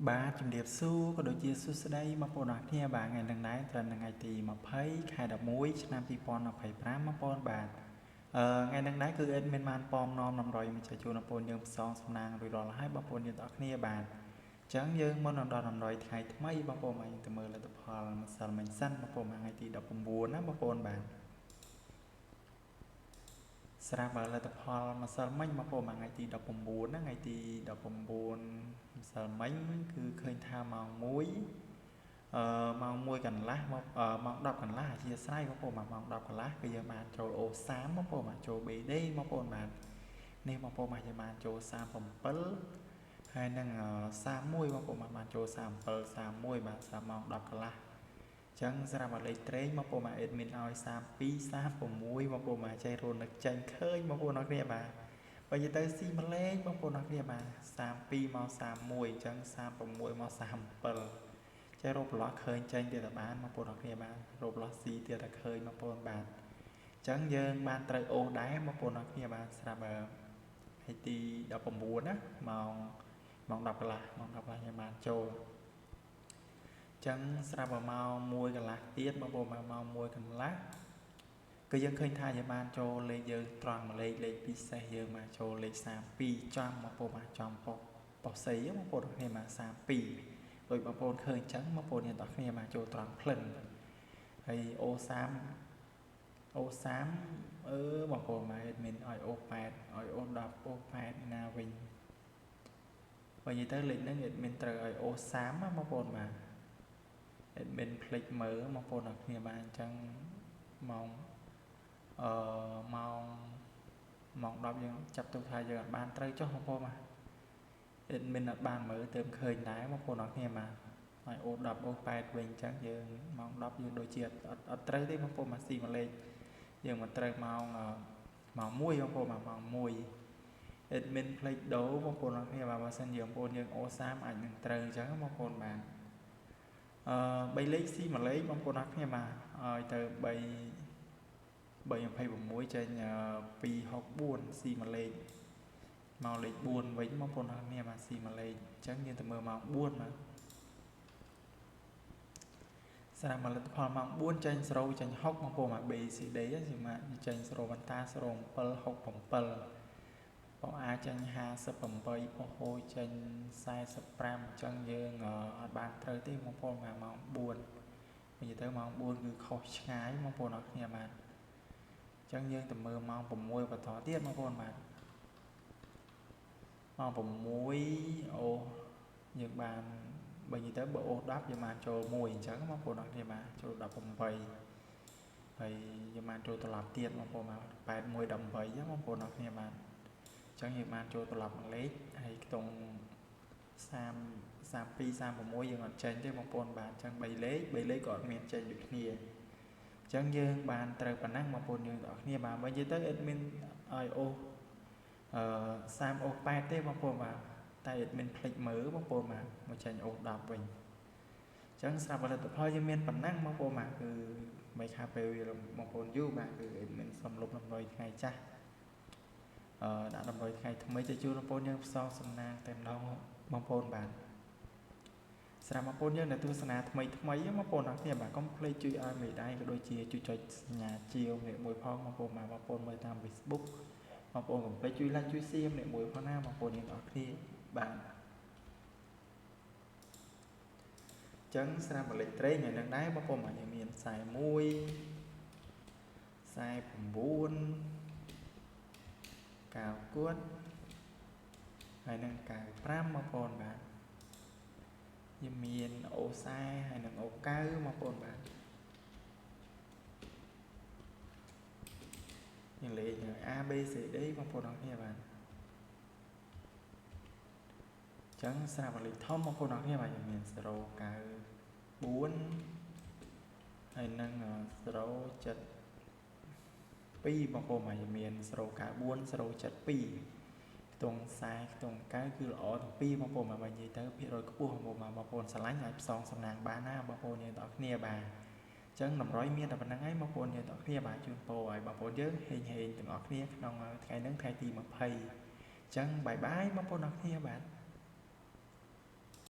បាទជំរាបសួរក៏ដូចជាសួស្តីបងប្អូនអរគ្នាបាទថ្ងៃនេះដែរត្រឹមថ្ងៃទី20ខែ11ឆ្នាំ2025បងប្អូនបាទថ្ងៃនេះដែរគឺ admin បានពំនាំតម្រុយមកជូនបងប្អូនយើងផ្សងសំណាងរួចរាល់ហើយបងប្អូនយើងទាំងអស់គ្នាបាទអញ្ចឹងយើងមុននឹងដល់តម្រុយថ្ងៃថ្មីបងប្អូនបាទយើងទៅមើលលទ្ធផលម្សិលមិញសិនបងប្អូនបាទថ្ងៃទី19ណាបងប្អូនបាទស្រាប់បើលទ្ធផលម្សិលមិញបងប្អូនបាទថ្ងៃទី19ណាថ្ងៃទី19ម្សិលមិញគឺឃើញថាម៉ោង1ម៉ោង1កន្លះមកម៉ោង10កន្លះអធិស្ឋានបងប្អូនបាទម៉ោង10កន្លះគឺយើងបានចូល O30 បងប្អូនបាទចូល BD បងប្អូនបាទនេះបងប្អូនបាទយើងបានចូល37ហើយនឹង31បងប្អូនបាទបានចូល37 31បាទស្រាប់ម៉ោង10កន្លះចឹងសម្រាប់លេខត្រេងបងប្អូនបាទ admin ឲ្យ32 36បងប្អូនបាទចេះរនឹកចេញឃើញបងប្អូនអរគ្នាបាទបើនិយាយទៅស៊ីម្លេងបងប្អូនអរគ្នាបាទ32មក31អញ្ចឹង36មក37ចេះរកប្រឡោះឃើញចេញទៀតតែបានបងប្អូនអរគ្នាបាទរកប្រឡោះស៊ីទៀតតែឃើញបងប្អូនបាទអញ្ចឹងយើងបានត្រូវអូសដែរបងប្អូនអរគ្នាបាទស្រាប់ថ្ងៃទី19ណាម៉ោង10កន្លះម៉ោង10កន្លះយើងបានចូលចឹងស្រាប់មកម៉ោង1កន្លះទៀតបងប្អូនមកម៉ោង1កន្លះគឺយើងឃើញថាយើងបានចូលលេខយើងត្រង់មួយលេខលេខពិសេសយើងមកចូលលេខ32ចំបងប្អូនមកចំប៉ុសសីបងប្អូនគ្នាមក32ដោយបងប្អូនឃើញអញ្ចឹងបងប្អូនអ្នកទាំងគ្នាមកចូលត្រង់ភ្លិនហើយ O30 O30 បងប្អូនមក admin ឲ្យ O8 ឲ្យ O10 O8 ណាវិញបើនិយាយទៅលេខហ្នឹង admin ត្រូវឲ្យ O30 ណាបងប្អូនបាទ admin ភ្លេចមើលបងប្អូនអរគ្នាបាទអញ្ចឹងម៉ោងម៉ោង10យើងចាប់ទុកថាយើងអត់បានត្រូវចុះបងប្អូនបាទ admin អត់បានមើលទៅឃើញដែរបងប្អូនអរគ្នាបាទហើយ O10 O8 វិញអញ្ចឹងយើងម៉ោង10យើងដូចជាអត់ត្រូវទេបងប្អូនបាទស៊ីមួយលេខយើងមកត្រូវម៉ោង1បងប្អូនបាទម៉ោង1 admin ភ្លេចដូរបងប្អូនអរគ្នាបាទបើសិនជាបងប្អូនយើង O30 អាចនឹងត្រូវអញ្ចឹងបងប្អូនបាទ3លេខស៊ីមួយលេខបងប្អូនអរគ្នាបាទឲ្យទៅ3 326ចេញ264ស៊ីមួយលេខមកលេខ4វិញបងប្អូនអរគ្នាបាទស៊ីមួយលេខអញ្ចឹងយើងទៅមើលម៉ោង4បាទស្រាប់មកលទ្ធផលម៉ោង4ចេញ0ចេញ6បងប្អូនបាទ B C D ជាមកចេញ0បន្តា07 67បងអាចេញ58បងហូចេញ45អញ្ចឹងយើងអត់បានត្រូវទេបងប្អូនបាទម៉ោង4និយាយទៅម៉ោង4គឺខុសឆ្ងាយបងប្អូនអរគ្នាបាទអញ្ចឹងយើងទៅមើលម៉ោង6បន្តទៀតបងប្អូនបាទម៉ោង6អូយើងបានបើនិយាយទៅបើអូ10យើងបានចូល1អញ្ចឹងបងប្អូនអរគ្នាបាទចូល18ហើយយើងបានចូលត្រឡប់ទៀតបងប្អូនបាទ81 18បងប្អូនអរគ្នាបាទចឹងយើងបានចូលត្រឡប់មួយលេខហើយខ្ទង់30 32 36យើងអត់ចេញទេបងប្អូនបាទអញ្ចឹង3លេខ3លេខក៏អត់មានចេញដូចគ្នាអញ្ចឹងយើងបានត្រូវប៉ុណ្ណឹងបងប្អូនយើងទាំងអស់គ្នាបាទបើនិយាយទៅ admin ឲ្យអូស30អូស8ទេបងប្អូនបាទតែ admin ភ្លេចមើលបងប្អូនបាទមកចេញអូស10វិញអញ្ចឹងស្រាប់ផលិតផលយើងមានប៉ុណ្ណឹងបងប្អូនបាទគឺមិនខាតពេលបងប្អូនយូរបាទគឺ admin សុំលុបតម្រុយថ្ងៃចាស់ដាក់តម្រុយថ្ងៃថ្មីទៅជូនបងប្អូនយើងផ្សងសំណាងតែម្ដងបងប្អូនបាទសម្រាប់បងប្អូនយើងដែលទស្សនាថ្មីថ្មីបងប្អូនអរគ្នាបាទកុំភ្លេចជួយឲ្យមេដៃក៏ដូចជាជួយចុចសញ្ញាជាវម្នាក់មួយផងបងប្អូនបាទបងប្អូនមើលតាម Facebook បងប្អូនកុំភ្លេចជួយ like ជួយ share ម្នាក់មួយផងណាបងប្អូនយើងអរគ្នាបាទចឹងស្រាប់លេខត្រេងថ្ងៃនឹងដែរបងប្អូនបាទយើងមាន41 49 9គួតហើយនឹង95បងប្អូនបាទយើងមានអូ40ហើយនឹងអូ9បងប្អូនបាទយើងលេខ A B C D បងប្អូនអរគ្នាបាទចឹងស្រាប់លេខធំបងប្អូនអរគ្នាបាទយើងមាន0 94ហើយនឹង0 7 2បងប្អូនបាទយើងមាន094 072ខ្ទង់40ខ្ទង់9គឺល្អទាំងពីរបងប្អូនបាទបើនិយាយទៅភាគរយខ្ពស់បងប្អូនបាទបងប្អូនស្រឡាញ់អាចផ្សងសំណាងបានណាបងប្អូនយើងទាំងអស់គ្នាបាទអញ្ចឹងតម្រុយមានតែប៉ុណ្្នឹងហើយបងប្អូនយើងទាំងអស់គ្នាបាទជូនពរឲ្យបងប្អូនយើងហេងហេងទាំងអស់គ្នាក្នុងថ្ងៃហ្នឹងថ្ងៃទី20អញ្ចឹងបាយបាយបងប្អូនទាំងអស់គ្នាបាទ